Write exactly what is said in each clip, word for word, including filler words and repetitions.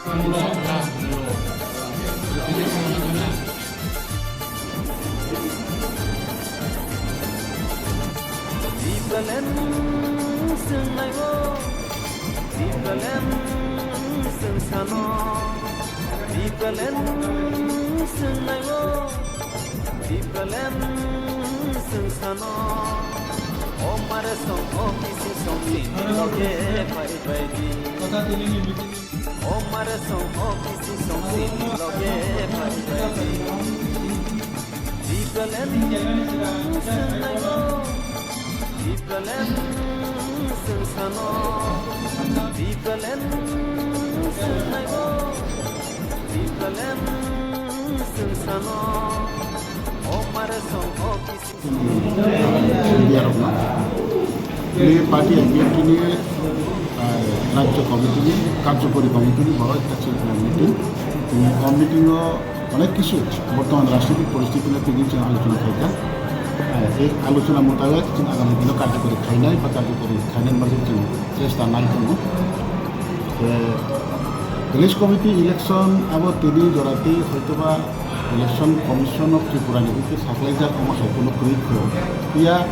Tipraland swng naio, Tipraland swng sano, Tipraland swng naio, Tipraland swng sano. O mare song, o kisi song, ni loge pai pai di. O mare song, o kisi song, ni loge pai pai di. Tipraland swng naio, Tipraland swng sano, Tipraland swng naio, Tipraland swng sano. O mare song, o kisi India rokno. Ini party I P F T ni, ah, rajya committee ni, karjokori committee ni borok ekta se meeting. Tini o meeting o onek kisu bortoman rajnitik poristiti no tini chwng alochona khaikha. Ah, ei alochona mutabek chwng agami dino karjokori khainai ba karjokori khainani bagwi chwng chesta nai tongo. Eh, village committee election abo tini jora tei hoitoba Election Commission of Tripura ni wngkhe saklaijak omo hai kheno kwrwi kho. Phiya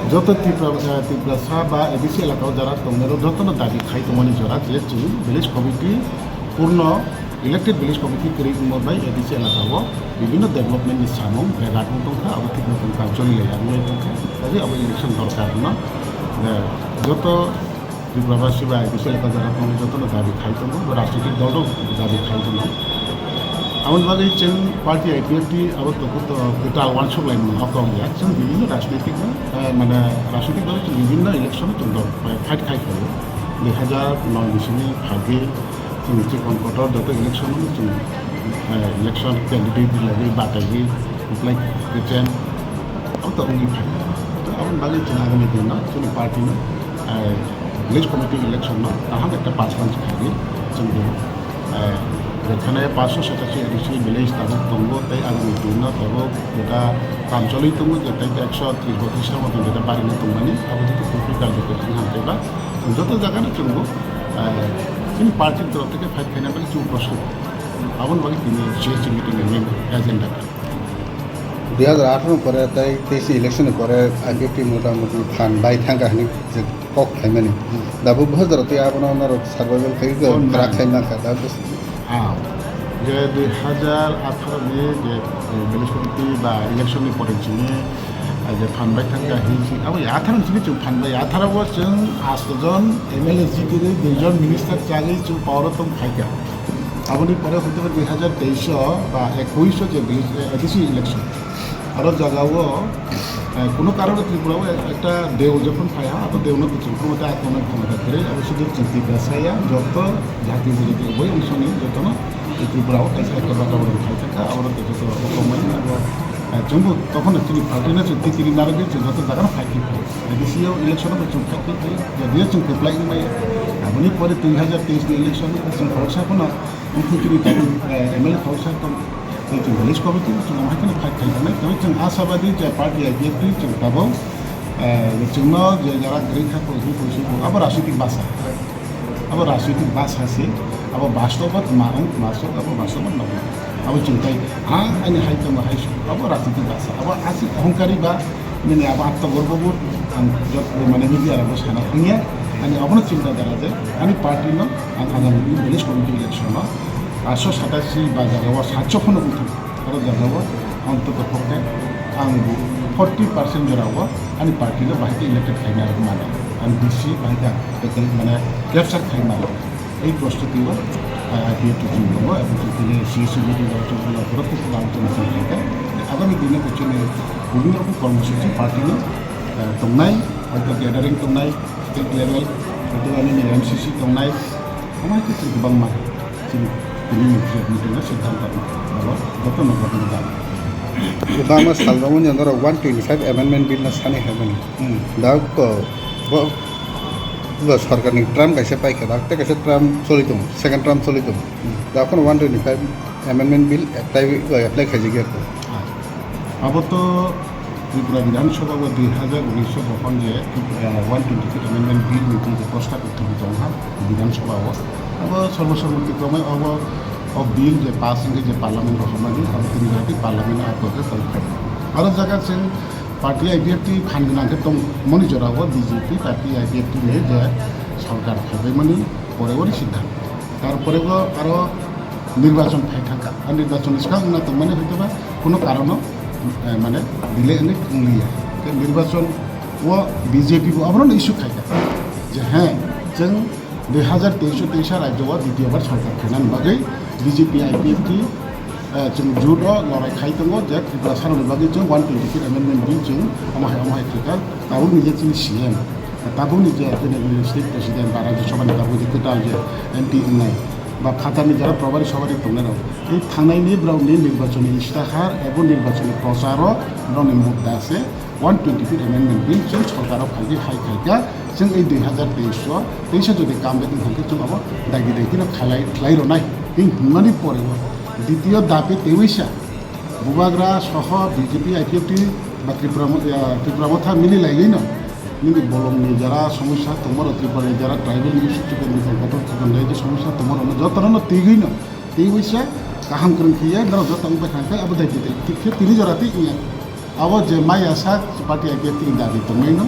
joto Tripura, eh, Tiprasa ba A D C elaka o jara tongnai rok jotono dabi khai tongmani jora je chwng village committee purno elected village committee kwrwi wngma bai A D C elaka o bibhinno development ni samung berat wng tongkha, abo thik wng tongkha, choli lai ya wng lai tongkha, kaje abo election dorkar no, eh, joto Tripura basi bai A D C elaka jara tongnai jotono dabi khai tongo, bo rajnitik dol rok dabi khai tongo. Aboni bagwi chwng party I P F T abo to-, to-, kwtal uansuk lai mano, o kok ya. Chwng bibhinno rajnitik no, eh, mane rajnitik dol chwng bibhinno election o chwng dol, eh, fight khai khaio. Dui hajar noi ni simi phagwi chwng chikon kotor joto election o chwng, eh, election candidate ni lagwi bataiwi apply khe chen. Abo to wngwi phai. To aboni bagwi chwng agami dino chwngni party no, eh, village committee election no kaham ekta pass khaigwi chwng bo, eh, rwkhanai paanch sho satashi A D C village tabuk tongo tei agami dino tabuk jeta kam choli tongo, jeta ekso tris botris ta moto jeta barina tongmani abo jeta kufri karjokari wngkha ba joto jaga no chwng bo, eh, chini party ni torof theke fight khaina bagwi chwng prostut. Aboni bagwi tini C S C meeting ni main agenda. Dui hajar atharo pore tei teis election ni pore I P F T motamuti phan bai thangkha hwnwi je kok khaimani. Dabo bo jora tei abono norok survival khai Oh, khara na. Khai mankha. Da bwswk Ah, je dui hajar atharo ni je, eh, village committee ba election ni pore chini, eh, je phan bai thangkha hi si, abo ya atharo ni simi chwng phan bai, atharo bo chwng asto jon M L A jitwi, dui jon minister chagwi chwng power o tong phaikha. Aboni pore hoito dui hajar teis o ba ekush o je village, eh, A D C election. Aro jagao, eh, kuno karone Tripura o ekta deu jokhon phaiha, abo deu no kuchung khumata akhonai khumata kre, abo sudu chwng Tiprasa ya, joto jati jati bai ongsoni jotono Tripura o kaisa ekta bataboron khai thangkha, abo no joto okomai abo, eh, chwngbo tokhono chini party no chwng tikiri narwgwi chwng joto jaga no phai thangkha. A D C o election o chwng phai thangkha, jodi o chwng kwplai wngmaya. Aboni pore dui hajar teis ni election o chwng khoroksa phano Mungkin chini tabuk, eh, M L A khoroksa tong, tei chwng village committee chwng omo hai kheno fight khai tongnai. Tei chwng asabadi je party I P F T chwng tabuk, eh, chwngno je jara kwrwi kha koi hi koi si abo rajnitik basa. Abo rajnitik basa se, abo bastobo tma wng, bastob, abo bastobo nokno. Abo chwng tai, ha, ani hai tongo hai su, abo rajnitik basa. Abo asik ohongkari ba Nini abo atto gorbo bo ang jot mane media rok sana thangya, ani abono chinta dara je ani party no ang agami village committee election no aatso satashi ba jaga o satso phano wngthok, aro jaga o ontoto pokhe ang bo forty percent jora o ani party no bahai khe elected khaina rok mano, ang B C bahai khe mane capture khai mano. Ei prostuti o, ah, I P F T team tongo, ebong chwng tini C S C meeting o chwng borok khe kwbang chwng khaikha. Agami dino bo chini bibhinno rokom kormosuchi party ni, ah, tongnai, hoito gathering tongnai, state level, hoito ani ni M C C tongnai, omo hai khe chwng kwbangma chini tini ni meeting o siddhanto abo jotono bodol da. Kwbangma sal romwi norok one twenty-five amendment bill no sani hai mani. Hmm. Da ko bo Bo sorkarni term kaisa paikha, da tei kaisa term choli tongo, second term choli tongo. Hmm. Da phano one twenty-five amendment bill apply, apply khaijak ya kho. Ah. Abo to Tripura Bidhan Sabha o dui hajar unis o bokhon je, eh, one twenty-five amendment bill ni je prostab uthubi tongkha Bidhan Sabha o. Abo sorbo sorbo tipromai abo o bill je pass wngkhe je parliament rohormani abo tini jora tei parliament a kok khe tongkha. Aro jaga chwng party I P F T phan gwnang khe tongmani jora o B J P party I P F T ni je sorkar phaibaimani pore o ni siddhant. Tarpore bo aro nirbachon phai thangkha. A nirbachon ni swkang wngna tongmani hoitoba kuno karono, eh, mane delay wngwi tongliya. Tei nirbachon o B J P bo abono issue khaikha je he chwng dui hazar teis o teisa rajyo o ditiyo bar sorkar khainani bagwi B J P I P F T, eh, chwng jut o lorai khai tongo je Tripura saroni bagwi chwng one twenty three amendment bill chwng omo hai omo hai khaikha, tabukni je chini C M, tabukni je chini state president ba rajya sabhani tabuk je kwtal je M P wngnai ba phatarni jara probari sobari tongnai rok tei thangnaini borokni nirbachoni istihar ebo nirbachoni procharo borokni mudda se one twenty three amendment bill chwng sorkaro phaidi hai khaikha, chwng ei dui hazar teis o teisa jodi kam bai wngkha khe chwng abo dagi dagi no khlai khlai rwnai. Tei hwnmani pore o ditiyo dabi teiwisa bubagra soho B J P I P F T ba Tripura mo-, ya, Tripura motha mili laigwino nini bolongni jara somosya tongmaro Tripura ni jara tribal ni issue chikonrok kotor chikonrok je somosya tongmaro jotono no twigwino teiwisa kaham kwrwng khiya norok joto wngpai thangkhe abo dagi dagi tikhe tini jora tei wngya. Abo je maya sak party I P F T ni dabi tongnaino,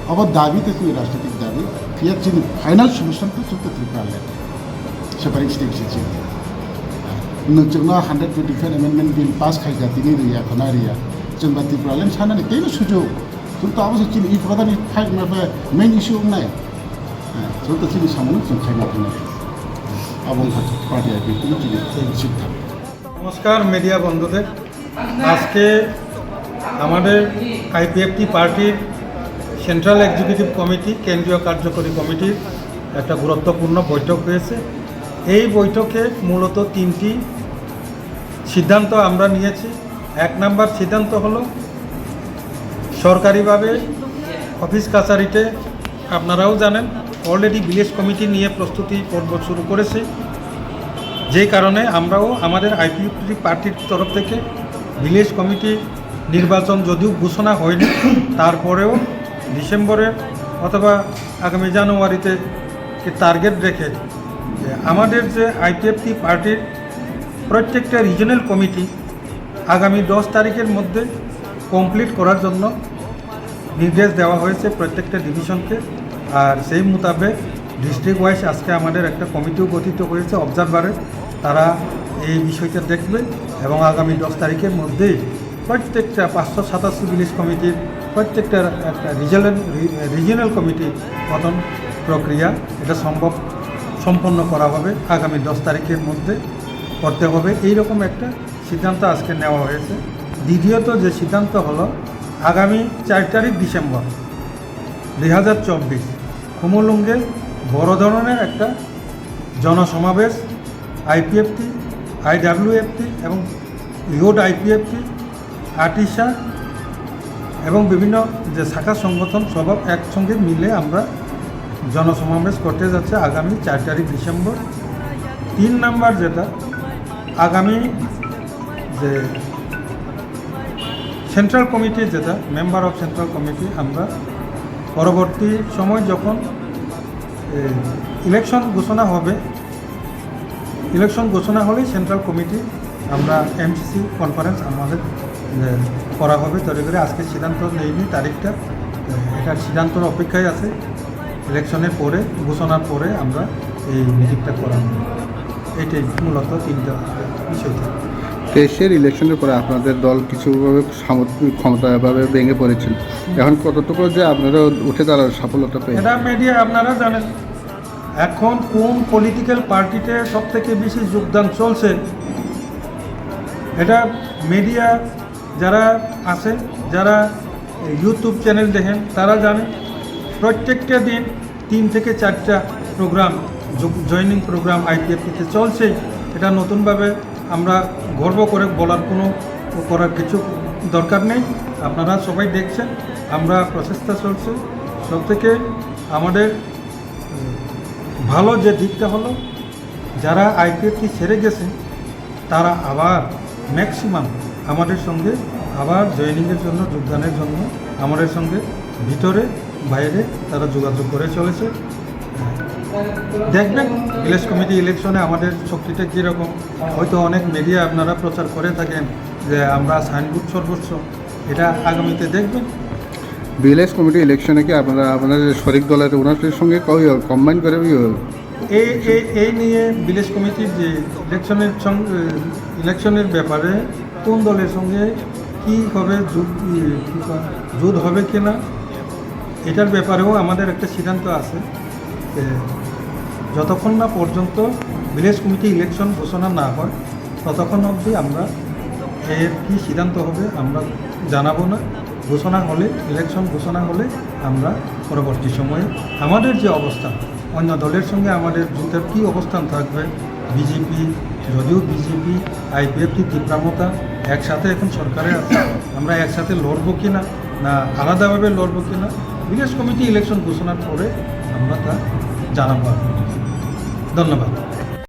abo dabi tei chini rajnitik dabi, phiya chini final solution to chwngkhe Tripura le. Separate state se chini. Nwng chwngno hundred twenty-five amendment bill pass khaikha tini riya, khana riya. Chwngba Tripura le sanani teibo sujok. Chwng to abo se chini i prodani fight ma ba main issue wngnai. Chwng to chini samung chwng khaina thangnai. Abo wngkha party I P F T ni chini siddhant. নমস্কার মিডিয়া বন্ধুদের। আজকে আমাদের আইপিএফটি পার্টির central executive committee, কেন্দ্রীয় কার্যকরী কমিটির একটা গুরুত্বপূর্ণ বৈঠক হয়েছে। এই বৈঠকে মূলত তিনটি সিদ্ধান্ত আমরা নিয়েছি। এক নাম্বার সিদ্ধান্ত হলো সরকারিভাবে অফিস কাছারিতে আপনারাও জানেন, অলরেডি ভিলেজ কমিটি নিয়ে প্রস্তুতি পর্ব শুরু করেছে, যে কারণে আমরাও আমাদের আইপিএফটি পার্টির তরফ থেকে ভিলেজ কমিটি নির্বাচন যদিও ঘোষণা হয়নি, তারপরেও ডিসেম্বরে অথবা আগামী জানুয়ারিতে টার্গেট রেখে আমাদের যে আইপিএফটি পার্টির প্রত্যেকটা রিজিওনাল কমিটি আগামী দশ তারিখের মধ্যে কমপ্লিট করার জন্য নির্দেশ দেওয়া হয়েছে প্রত্যেকটা ডিভিশনকে। আর সেই মোতাবেক ডিস্ট্রিক্ট ওয়াইজ আজকে আমাদের একটা কমিটিও গঠিত হয়েছে অবজারভারের, তারা এই বিষয়টা দেখবে এবং আগামী দশ তারিখের মধ্যেই প্রত্যেকটা পাঁচশো সাতাশি ভিলেজ কমিটির প্রত্যেকটা একটা রিজিওনাল, রি-, রিজিওনাল কমিটি গঠন প্রক্রিয়া এটা সম্ভব, সম্পন্ন করা হবে আগামী দশ তারিখের মধ্যে করতে হবে, এইরকম একটা সিদ্ধান্ত আজকে নেওয়া হয়েছে। দ্বিতীয়ত যে সিদ্ধান্ত হলো, আগামী চার তারিখ ডিসেম্বর দুই হাজার চব্বিশ খুমুলুঙ্গে বড় ধরনের একটা জনসমাবেশ আইপিএফটি, আইডাব্লিউএফটি এবং ইউথ আইপিএফটি, আটিশা এবং বিভিন্ন যে শাখা সংগঠন সব একসঙ্গে মিলে আমরা জনসমাবেশ করতে যাচ্ছে আগামী চার তারিখ ডিসেম্বর। তিন নাম্বার যেটা, আগামী যে সেন্ট্রাল কমিটি, যেটা মেম্বার অফ সেন্ট্রাল কমিটি, আমরা পরবর্তী সময় যখন, এ, ইলেকশন ঘোষণা হবে, ইলেকশন ঘোষণা হলেই সেন্ট্রাল কমিটি আমরা এমসিসি কনফারেন্স আমাদের, এ, করা হবে তৈরি করে। আজকে সিদ্ধান্ত নেইনি তারিখটা, এ, এটার সিদ্ধান্তর অপেক্ষায় আছে। ইলেকশনের পরে, ঘোষণার পরে আমরা এই মিটিংটা করা হবে। এটাই মূলত তিনটা বিষয় থাকে। তেইশের ইলেকশনের পরে আপনাদের দল কিছুভাবে সামর্থ্য, ক্ষমতাভাবে ভেঙে পড়েছিল। এখন কতটুকু যে আপনারা উঠে দাঁড়ার সফলতা পেয়েছেন? এটা মিডিয়া আপনারা জানেন, এখন কোন পলিটিক্যাল পার্টিতে সব থেকে বেশি যোগদান চলছে, এটা মিডিয়া যারা আছেন, যারা ইউটিউব চ্যানেল দেখেন, তারা জানেন। প্রত্যেকটা দিন তিন থেকে চারটা প্রোগ্রাম, জয়েনিং প্রোগ্রাম আইপিএফটিতে চলছেই। এটা নতুনভাবে আমরা গর্ব করে বলার কোনো, করার কিছু দরকার নেই। আপনারা সবাই দেখছেন, আমরা প্রচেষ্টা চলছে। সব থেকে আমাদের ভালো যে দিকটা হলো, যারা আইপিএফটি ছেড়ে গেছে, তারা আবার ম্যাক্সিমাম আমাদের সঙ্গে আবার জয়েনিংয়ের জন্য, যোগদানের জন্য আমাদের সঙ্গে ভিতরে বাইরে তারা যোগাযোগ করে চলেছে। দেখবেন ভিলেজ কমিটি ইলেকশনে আমাদের শক্তিটা কীরকম। হয়তো অনেক মিডিয়া আপনারা প্রচার করে থাকেন যে আমরা সাইনবোর্ড সর্বোচ্চ, এটা আগামীতে দেখবেন। ভিলেজ কমিটি ইলেকশনে কি আপনারা আপনাদের শরিক দলের ওনাদের সঙ্গে কম্বাইন করে ইয়ে এই এই এই নিয়ে ভিলেজ কমিটির যে ইলেকশনের সং ইলেকশনের ব্যাপারে কোন দলের সঙ্গে কী হবে, জোট ইয়ে, কী কয়, জোট হবে কি না, এটার ব্যাপারেও আমাদের একটা সিদ্ধান্ত আছে। এ, যতক্ষণ না পর্যন্ত ভিলেজ কমিটি ইলেকশন ঘোষণা না হয়, ততক্ষণ অবধি আমরা এর কী সিদ্ধান্ত হবে আমরা জানাবো না। ঘোষণা হলে, ইলেকশন ঘোষণা হলে আমরা পরবর্তী সময়ে আমাদের যে অবস্থান, অন্য দলের সঙ্গে আমাদের জোটের কী অবস্থান থাকবে, বিজেপি, যদিও বিজেপি আইপিএফটি তিপ্রামতা একসাথে এখন সরকারে আছে, আমরা একসাথে লড়বো কি না, না আলাদাভাবে লড়বো কি না, ভিলেজ কমিটি ইলেকশন ঘোষণার পরে আমরা তা জানাবো আপনাদের। ধন্যবাদ।